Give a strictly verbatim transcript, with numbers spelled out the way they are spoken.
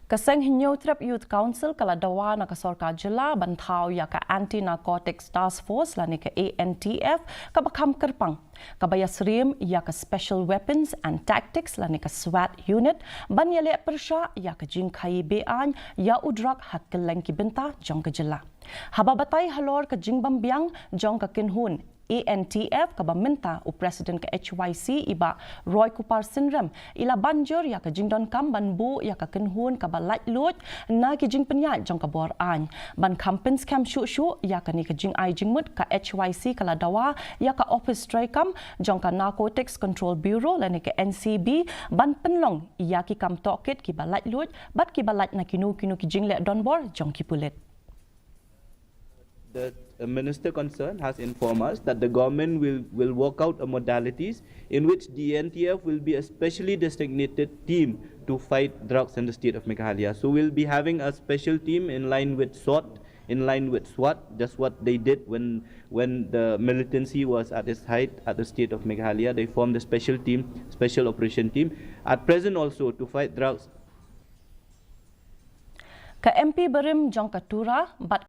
Ka Seng Hynñiewtrep Youth Council ka la dawa na ka sorkar jylla ban thaw ïa ka Anti Narcotics Task Force lane ka A N T F kaba kham kyrpang, kaba ïasyriem ïa ka Special Weapons and Tactics lane ka SWAT Unit ban ïaleh pyrshah ïa ka jingkhaïi be-aiñ ïa u drok ha kylleng ki bynta jong ka jylla. Haba batai halor ka jingbymbiang jong ka kynhun A N T F kaba mynta u President ka H Y C i Bah Roy Kupar Synrem i la ban jur ïa ka jingdonkam ban buh ïa ka kynhun kaba laitluid na ki jingpynïaid jong ka bor aiñ. Ban kham pynskhem shuh shuh ïa kane ka jingai jingmut, ka H Y C ka la dawa ïa ka Office Treikam jong ka Narcotics Control Bureau lane ka N C B ban pynlong ïa ki kam tohkit kiba laitluid bad kiba lait na kino kino ki jingleh donbor jong ki pulit. The uh, minister concerned has informed us that the government will, will work out a modalities in which the N T F will be a specially designated team to fight drugs in the state of Meghalaya. So we'll be having a special team in line with SWAT, in line with SWAT, just what they did when when the militancy was at its height at the state of Meghalaya. They formed a special team, special operation team. At present also to fight drugs. Ka M P barim jong ka Tura bad